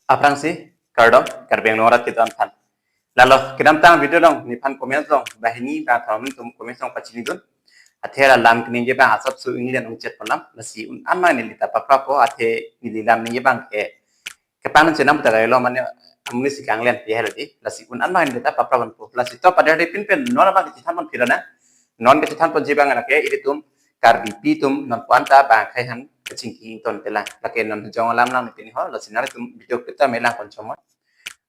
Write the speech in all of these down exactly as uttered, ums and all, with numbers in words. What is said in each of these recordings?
Aphrangsi kardom Karbi Anglong arat kedo-an aphan. Lalo kedamtang video along nephan comment along banghini bangthrok atum comment along pachinidun. Athe la lam keningje abang asapso England ungchet pu alam, lasi un-an abang neli ta paprapo, athe neli lam ningje abang ke kepangchenam ta kailo mane amonit si kanglen pi helo di, lasi un-an abang neli ta paprapon po. Lasi to pada dei pinpen non abang kachethanpon phi lonang. Non kachethanponji abang lake ilitum Karbipi atum non pu-an ta bang akhei aphan kachingki ingtonpe lang. Lake non jong alam lang pini ho, lasi nanglitum video kita melang kon chomot.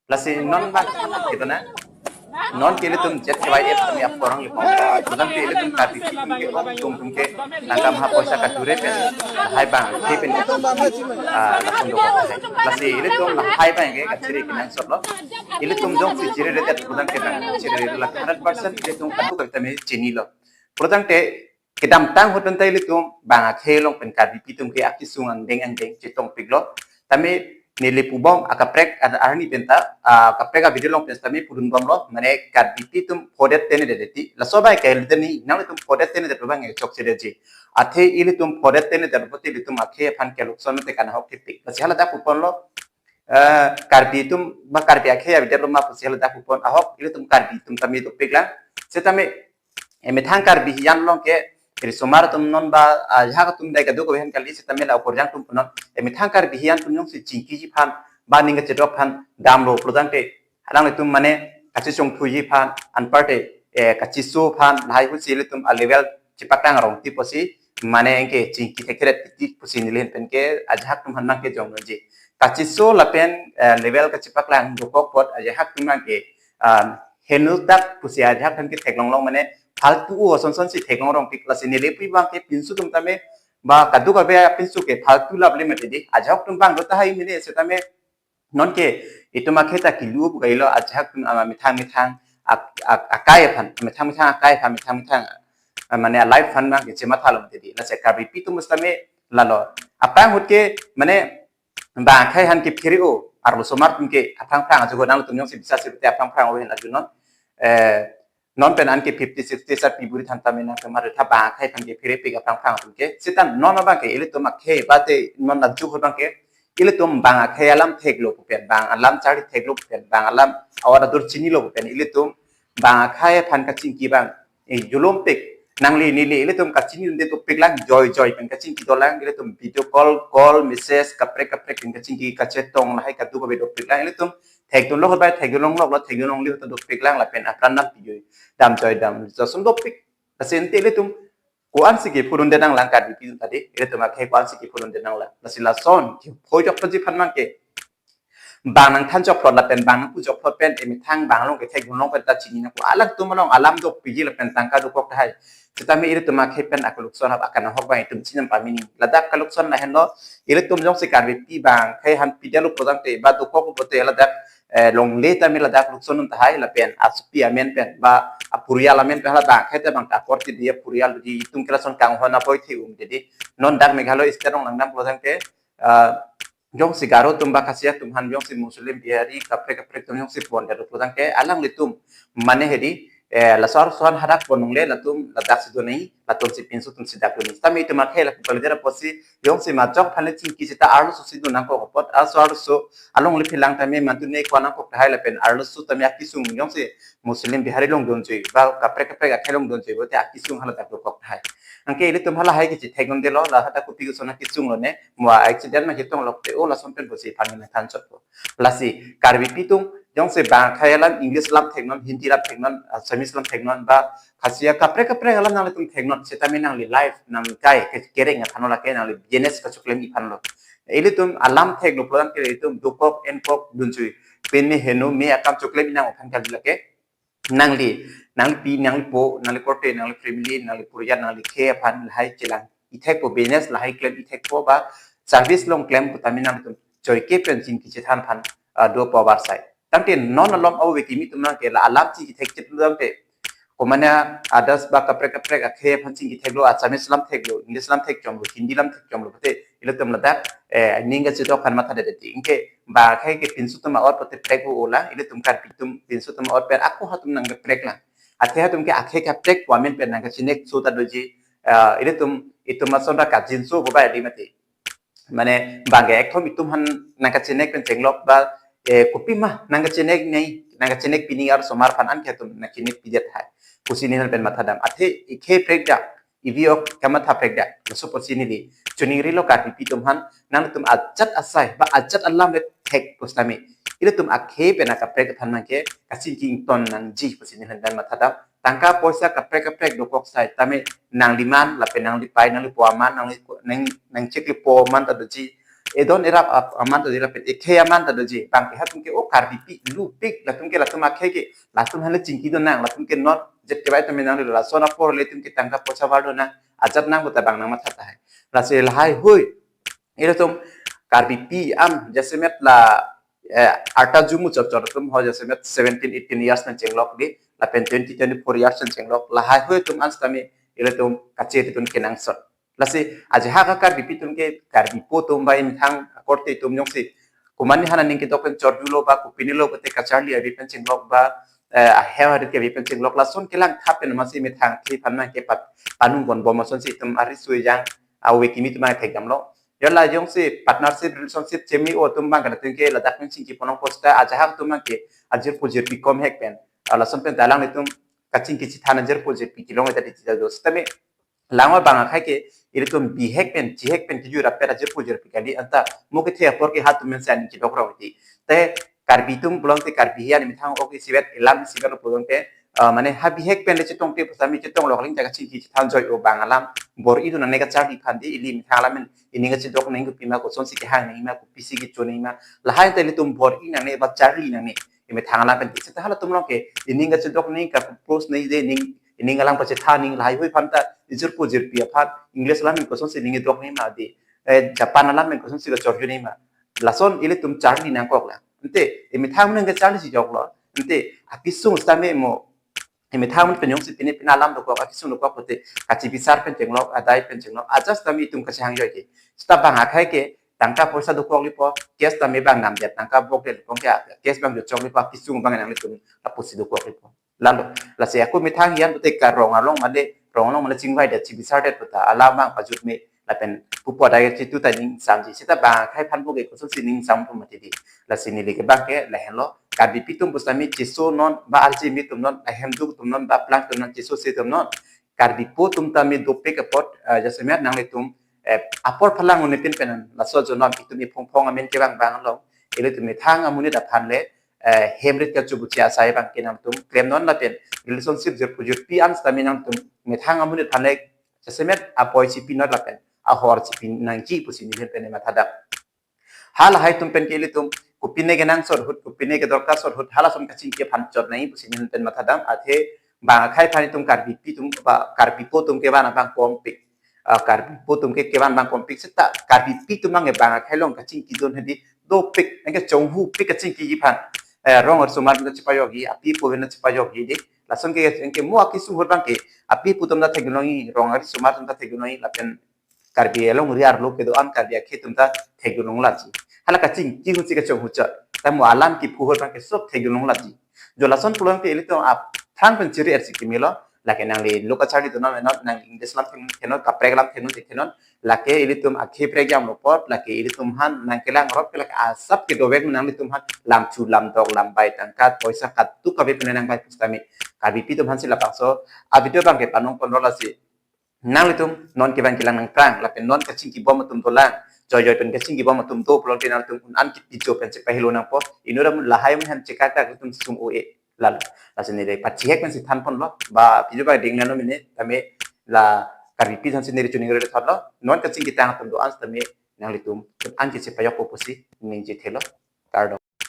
Lasi non abang kachethan kita na. Non ke ilitum Z K Y F kami aporang lipong. Pulotangte ilitum Karbipi atum ke ong tum tum ke tangka maha poisa kadure pen, lahai bang akhei pen ke, ah, lason dokok. Lasi ilitum lahai bang ke kachiri kenangsot lo. Ilitum jongsi chiri redet pulotangte bang chiri redet la hundred percent ilitum kadokave tame chinilo. Pulotangte kedamtang ahut anta ilitum bang akhei along pen Karbipi atum ke akesung angdeng angdeng chetongpiklo. Tame neli pubom akaprek ad-, arni penta, ah, kaprek avideo along pen tame pudunbomlo, mane Karbipi atum phodet tene deti. Laso abang ke tene, nanglitum phodet tene det abang chokche detji. Athe ilitum phodet tene det pote ilitum akhei aphan kelukson te kanahok thepik. Lasi haladak puponlo, eh, Karbi atum ba Karbi akhei avedetlo ma pusi haladak pupon, ahok ilitum Karbi atum tame dopik lang. Setame emethang Karbi hiyan along ke, eri osomar atum non ba, ah, ajahak atum dei kadokave aphan kali, setame la okorjang atum punon. Emethang Karbi hiyan atum jongsi chingkiji aphan ba ning kachedok aphan damlo pulotangte alanglitum mane kachesong thuji aphan, anparte, eh, kacheso aphan, lahai ahutsi ilitum a level chepaklang arong ti pusi, mane anke chingki thektheret ti pusi neli ahin pen ke ajahak atum aphan abang ke jongji. Kacheso lapen, eh, level kachepaklang dokok apot ajahak atum abang ke, ah, henodak pusi ajahak atum ke theklonglong, mane faltu o ason son si theklong rong tik. Lasi neli pu abang ke pinso atum tame ba kadokave pinso ke faltu lap le mati di. Ajahak atum abang do tahai mene setame non ke itum akhei ta kilu pu kailo, ajahak atum ama methang methang ak-, ak-, akai aphan, methang methang akai aphan, methang methang, ah, mane a life aphan abang ke chematha lo mati di. Lasi Karbipi atum setame lalo. Aphrang ahut ke mane bang akhei aphan kephere-o arlo osomar atum ke aphrang aphrang ajogo nangtum jongsi bisasi pute aphrang aphrang o ahin ajunon. Eh, non pen anke fifty, sixty sa pi buri than tame nangkemar tha bang akhei aphan kepherepik aphrang aphrang atum ke. Seta non abang ke ilitum akhei bate non ajahak abang ke ilitum bang akhei alam theklo pu pen, bang alam charli theklo pu pen, bang alam awar adur chinilo pu pen ilitum bang akhei aphan kachingki abang, eh, jolompik. Nangli neli ilitum kachini dunde dopik lang, joi joi pen kachingki dolang, ilitum video call, call, message, kaprek kaprek pen kachingki kachetong lahai kadokave dopik lang, ilitum thekdunlo bai thekdunlonglo, thekdunlongle ta dopik lang, lapen apran dam pijoi, dam joi dam jasun dopik. Lasi ante ilitum ko-ansi kephurunde nanglang Karbipi atum ta di, ilitum akhei ko-ansi kephurunde nanglang. Lasi lason kephojokji aphan abang ke bang nangthan jokplot lapen bang nangpu jokplot pen emethang bang along kethekdunlong pen ta chini nangkok, alangtum along alam dopikji lapen tangka dokok tahai. Setame ilitum akhei pen akalukson hap akanahok abang itum chinam pamini. Ladak kalukson lahenlo, ilitum jongsi Karbipi bang akhei aphan pidetlo pulotangte ba dokoklo pute ladak, eh, longle tame ladak lukson un tahai lapen asopi amen pen ba apurial amen pen hala bang akhei ta bang ta akorte di apurial di itum ke lason kanghon apoi the um di. Non dak Meghalaya state along langdam pulotangte, ah, jongsi Garo atum ba Khasi atum aphan jongsi Muslim Bihari kaprek kaprek atum jongsi pondetlo pulotangte alanglitum mane hedi, eh, laso arloso aphan hadak pon longle, latum ladak si do nangji, latum si pinso atum si dak do nangji. Setame itum akhei lapu kalidera pusi jongsi majok aphan le chingki seta arloso si do nangkok apot, arloso arloso alongle philang tame mantu ne ko nangkok tahai lapen arloso tame akesung jongsi Muslim Bihari along dunjui ba kaprek kaprek akhei along dunjui pute akesung haladak dokok tahai. Anke ilitum halahai kachethekdundelo, la hadak kopi koson akesung lone, mo accident ma ketong lokte o lason pen pusi aphan nangthan chotpo. Lasi Karbipi atum jongsi bang akhei alam English alam theknon, Hindi alam theknon, Assamese alam theknon ba Khasi akaprek kaprek alam nanglitum theknon, setame nangli life nangkai ke kereng aphanlo lake, nangli business kachoklem aphanlo. Ilitum alam theklo pulotangte ilitum dokok enkok dunjui, pen me heno me akam choklem nang aphan kali lake. Nangli, nangli pi, nangli po, nangli korte, nangli family, nangli purial, nangli akhei aphan lahai chelang ithekpo, business lahai klem ithekpo ba service along klem pu tame nangtum joike pen chingki chethan aphan, ah, dopo avarsai. Tangte non alom ave kimi atum abang ke la alam chingki thekchit lo tangte, komane others ba kaprek kaprek akhei aphan chingki theklo, Assamese alam theklo, English alam thekchomlo, Hindi alam thekchomlo pute ilitum ladak, eh, ning kachedok aphan matha dede ti. Anke bang akhei ke pinso atum a-ot pute prek o ola, ilitum Karbi atum pinso atum a-ot pen ako atum nangkeprek lang. Athe atum ke akhei kaprek pu amen pen nangkachinek so ta doji, eh, ilitum, itum ason ta kajinso bobai di mati. mane bangke ekthom itum aphan nangkachenek pen chenglok ba, eh, kopima nangkachenek nei, nangkachenek pini ar osomar aphan anke atum nangkachenek pidet hai pusi neli pen mathadam. Athe ikhei prekdak, ivi ok kamatha prekdak, laso pusi neli choningrilo Karbipi atum aphan, nangtum ajat asai ba ajat alam le thek pusitame, ilitum akhei pen akaprek aphan nangke kachingki ington nangji pusi neli pen mathadam. Tangka poisa kaprek kaprek dokok sai tame nangliman lapen nanglipei nanglipo aman nangli nang nangcheklipo aman ta doji, edon erap ap- aman ta doji lapen ekhei aman ta doji. Bangke ha atum ke o Karbipi lupik, latum ke latum akhei ke latum aphan le chingki do nang, latum ke non jet kevai tame nangli lason apor le atum ke tangka poisa var do nang, ajat nang puta bang nangmatha tahai. Lasi lahaihui ilitum Karbipi an jasemet la, eh, arta jumu chot chot atum ho jasemet seventeen eighteen years pen chenglok di lapen twenty twenty-four years pen chenglok, lahaihui atum an sitame ilitum kachetun kenangsot. Lasi ajahak Karbipi atum ke, Karbipo atum ba imethang akorte atum jongsi komatne aphan aning kedok pen chorjulo ba kopinelo pulote kacharli ave pen chenglok ba, eh, ahem arit ke ave pen chenglok, lason kelang thap pen masi imethang akhei aphan nangkepat panung bon bom asonsi itum ari sui jang ave kimi atum nangthekdamlo. Jala jongsi partnership relationship cheme-o atum bang kadating ke ladak pen chingki ponong pusita ajahak atum bangke ajirpo jirpi komhek pen, ah, lason pen ta alanglitum kachingki chethan ajirpo jirpi kelong eta di tida do sitame, langwa bang akhei ke ilitum bihek pen chihek pen kejui rapet ajirpo jirpi kali, anta mo kethe apor ke ha atum men si aning kedok rong ti. Te Karbi atum pulote Karbi hian imethang ok isivet, ilam isivet lo pulote, ah, mane ha bihek pen le chetongte pusitame chetonglok aling ta kachingki chethan joi o bang alam bor-i do nangne kacharli aphan di, ili imethang alam men ining kachedok nang kopima, kosonsi kehang nangma, kopisi kecho nangma, lahai ta ilitum bor-i nangne ba charli nangne imethang alam pen di. Seta halatum along ke ining kachedok nang, ka-propose nang de nang, ining alam kachethan nang, lahaihui aphan ta ijirpo jirpi aphan English alam pen kosonsi ining kedok nangma di, eh, Japan alam pen kosonsi kachorju nangma, lason ilitum charli nangkok lang. Ante imethang amonit ke charli si joklo. Ante akesung sitame mo imethang amonit pen jongsi pine pine alam dokok, akesung dokok pulote kachibisar pen chenglok, adai pen chenglok, ajat sitame itum kachehang joi ke. Seta bang akhei ke tangka poisa dokok lipo, cash tame bang namdet, tangka bok det lipo ke, cash bang jotchok lipo, akesung bang nanglitum lapusi dokok lipo. Lalo, lasi ako methang hian pulote ka rong along mane, rong along mane chingvai det, chibisar det puta alam bang pajut me lapen pupo adai chitu ta ning samji, seta bang akhei aphan bo ke kosonsi ning sam pu mati di. Lasi neli ke bangke lahenlo, Karbipi atum pusitame cheso non ba arje me atum non, ahem duk atum non ba plang atum non, cheso se atum non, Karbipo atum tame dopik apot, eh, jasemet nanglitum, eh, apor phalang unit pin pen laso ajonom itum iphongphong amen kevang bang along ilitum imethang amonit aphan le, eh, hem rit kachubuchi asai bangke nangtum klem non lapen relationship jirpo jirpi an sitame nangtum imethang amonit aphan le jasemet apoi chipi non lapen ahor chipi nangji pusi neli pen mathadam. Halahai atum pen ke ilitum kopine kenangsot ahut, kopine kedorkar sot ahut, halason kachingki aphan chot nangji pusi neli pen mathadam. Athe bang akhei aphan itum Karbipi atum ba Karbipo atum kevan abang kompik. Ah, Karbipo atum ke kevan abang kompik, seta Karbipi atum bang bang akhei along kachingki don hedi dopik, anke chonghupik kachingki aphan. Eh, rong ar osomar atum ta chepajokji, apipo atum ta chepajokji di. Lason ke anke mo akesung ahut bangke apipo atum ta thekdun longji, rong ar osomar atum ta thekdun longji lapen Karbi along riar lo kedo-an Karbi akhei atum ta thekdun long laji. Hala kachingki ahutsi kachonghu chot. Ta mo alam kephu ahut bangke sop thekdun long laji. Jo lason pulote ilitum aphrang pen chiri ersi kimilo, lake nangli lo kacharli do non, non nang English alam thek non, kaprek alam thek non, thek non, lake ilitum akhei prekjam lo apot, lake ilitum aphan nangkelang rot ke lake asap kedovek nanglitum aphan lam chu lam dok lam bai tangka poisa katuk kave pen nangbai pusitame Karbipi atum aphansi labangso a video bangke panung ponlo lasi. Nanglitum non kevang kelang nangprang, lapen non kachingki bom atum dolang, joijoi pen kachingki bom atum do pulote nangtum un-an kipi jo pen chepahelo nangpo, inut amonit lahai amonit aphan chekakak atum sung o e lalo. Lasi neli pachihek pensi than ponlo, ba video ba ding nano mene, tame la Karbipi aphansi neli choningri thotlo, non kachingki tang atum do-an sitame nanglitum un-an kachepajokpo pusi ningje thelo.